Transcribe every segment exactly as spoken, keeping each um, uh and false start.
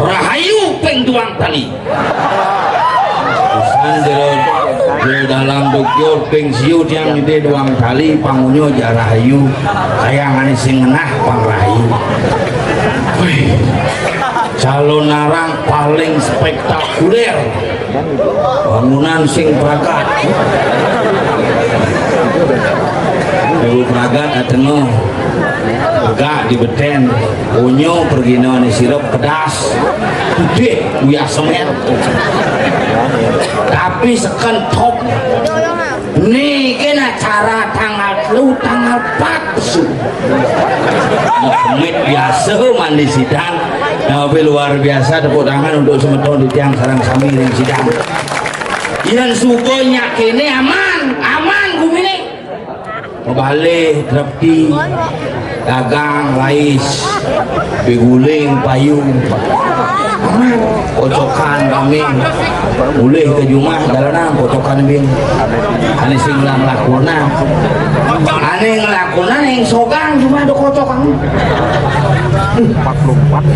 Rahayu ping duang tali. Usan jero, jero dalam dukyur ping siu tiang ide duang tali pangunyo ja rahayu. Kayangane sing ngenah pang rahayu. Wih, calonarang paling spektakuler. Bangunan sing pragat. Ibu pragat atengo. Tegak di beten. Onyo pergino ni sirup pedas. Putih, uyah semen. Tapi seken top. Niki acara tanggal telu, tanggal empat besu. Mit biasa mandi sidang. Tapi luar biasa, tepuk tangan untuk semeton di tiang sarang sami ring sidang. Yen suba nyak kene aman, aman gumine. Mabalih, trepti, dagang, lais, biguling, payu. Aman. Kocokan kami. Ulih ke jumah, dalanan kocokan bing. Ane sing ngelah ngelakunan. Ane ngelakunan yang sogang cuma ada kocokan.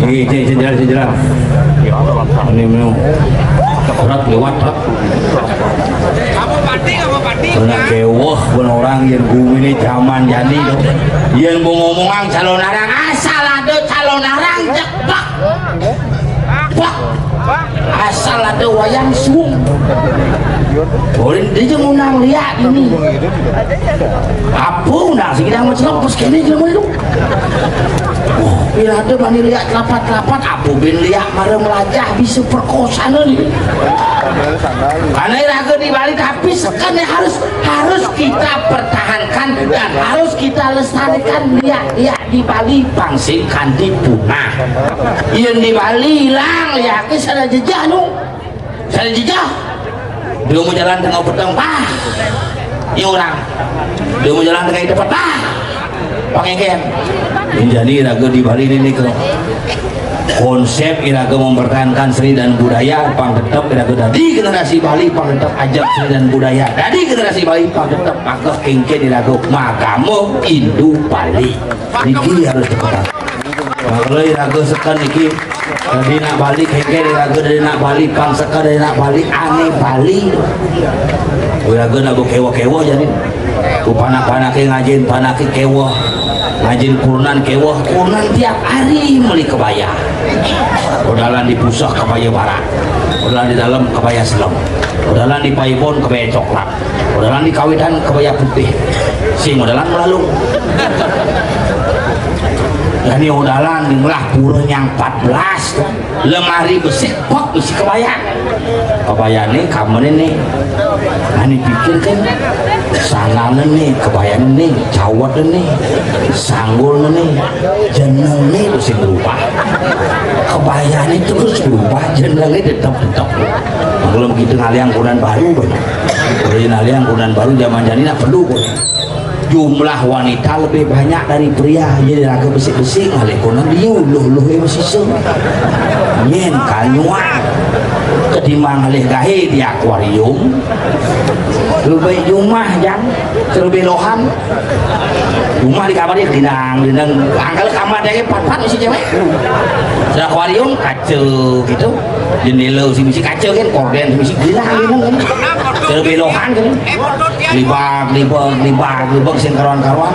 Iya, iya, iya, jelas, jelas. Ini memang berat lewat, berat. Pernah keweh pun orang yang gumi ini zaman jadi tu. Yang mau ngomongan calonarang, asal ada calonarang, jeplak. Wah, asal ada wayang suung. Ulin dia je ngundang liak ini. Apa undang si kidang macam apa sekali je malu. Oh, bila ada bani liak telapat-telapat, apa bin liak mara melajah bisa perkosa ni. Karena raga di Bali, tapi sekarang harus, harus kita pertahankan dan harus kita lestarikan liak-liak di Bali pang sing kanti punah. Yen di Bali ilang, ya, ke sana jejah nu. Sana jejah. Dia mau jalan tengah petang, pah. Ini orang. Dia mau jalan tengah itu, pah. Pakai ken. Ini jadi raga di Bali ini ke konsep iraga mempertahankan seni dan budaya, pang tetap iraga dadi generasi Bali, pang tetap ajak seni dan budaya. Dadi generasi Bali, pang tetap agak kengken iraga magama Hindu Bali. Niki harus cepetan. Kalau iraga sekan niki, dadi nak Bali, kengken iraga dadi nak Bali, pang sekan dadi nak Bali, ane Bali. Iraga nak bekewa-kewa jadi. Ku panak-panake ngajin, panake keweh. Ngajin kurenan keweh, kurenan tiap hari meli kebaya. Odalan di puseh kebaya barak. Odalan di dalam kebaya selem. Odalan di paibon kebaya coklat. Odalan di kawitan kebaya putih. Sing odalan melalu. Jani odalan di melah pura nyang empat belas tu. Lemari besi, pok, besi kebaya. Kebaya ni, kamar ni. Nah, ni pikir kan, sandal ni, kebaya ni, cawat ni, sanggul ni, jeneng ni mesti berubah. Kebaya ni terus berubah, jeneng ni tetap, tetap. Kalau kita ngaliang kurenan baru, kalau ngaliang kurenan baru zaman jani nak perlu kurenan. Jumlah wanita lebih banyak dari pria. Jadi raga besik-besik ngalih kono liu, luh-luh e besisa. Nyen kanyuan. Ketimbang ngalih gahe di akuarium. Lebih jumah jang, lebih lohan. Jumah di kamar dia dindang, dindang. Angkal kamar dia empat-empat mesti cewek. Di akuarium kaca gitu. Jendela si mesti kaca kan, korden si mesti dindang, dindang kan. Lebih lohan kan. Libak, libak, libak, libak, sing karuan-karuan.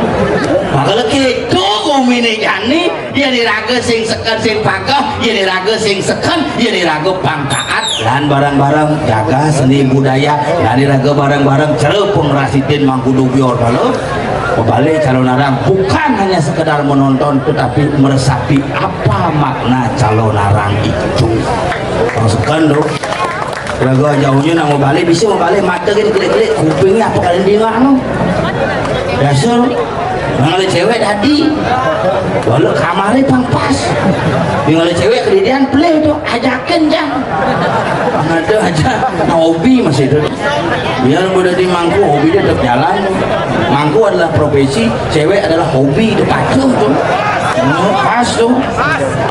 Maka lagi tu gumine jani, ya diraga sing seken, sing pageh, ya diraga sing seken, ya diraga pangkaat, lan barang-barang jaga seni budaya, lan diraga barang-barang cara pengrasitin mangkudu bior kalau kembali calonarang bukan hanya sekedar menonton tetapi meresapi apa makna calonarang itu. Pang seken tu. Raga jauhnyo nak mabalik, bisa mabalik, mata kan kelik-kelik, kupingnya apa kalian dengar tu? Biasa tu. Nang ada cewek tadi. Walau kamarnya pang pas. Nang ada cewek kedidian, pelih tu, ajakin jang. Ada aja, nah, hobi masih tu. Biar udah di mangku, hobi dia tetap jalan. Mangku adalah profesi, cewek adalah hobi, itu patuh tu. Hmm, pas tu.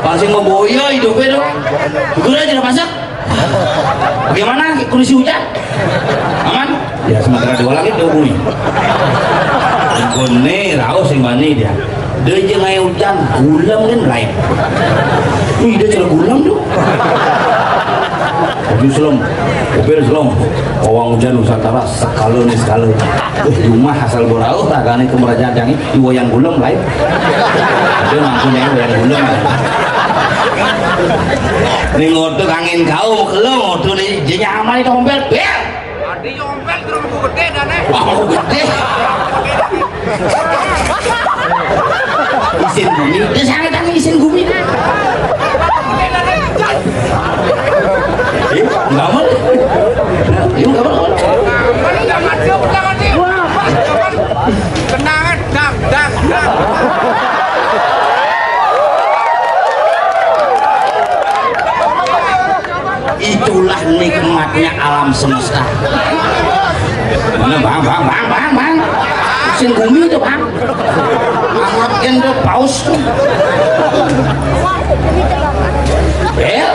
Pasti mau boya hidupnya tu. Gula aja masak. Gimana kondisi hujan? Aman? Ya, sementara dua lagi tuh bumi. Kone rauh sing bani dia. Dia aja ngai hujan, gulem kan lain. Wih, dia cara gulem tuh. Aduh, selom. Upil selom. Pawang hujan Nusantara, sekali nih sekali. Wih, rumah asal borau, tagane kemerajaan jangi, di wayang gulem lain. Dia mampu nih wayang gulem. Ning ngotuk angin kau, kelo ngotuk nih, dia nyaman itu ompel, bel. Adi nyompel terus buku gede dan eh. Wah, buku gede. Isin gumi, dia sangat tadi isin gumi. Iya, nggak mau. Iya, nggak mau. Mana udah mati, udah mati. Wah, kenangan, dang, dang, dang. Itulah nikmatnya alam semesta. Mana bang, bang, bang, bang, bang. Sing bumi itu bang. Amat kan tuh paus tuh. Eh,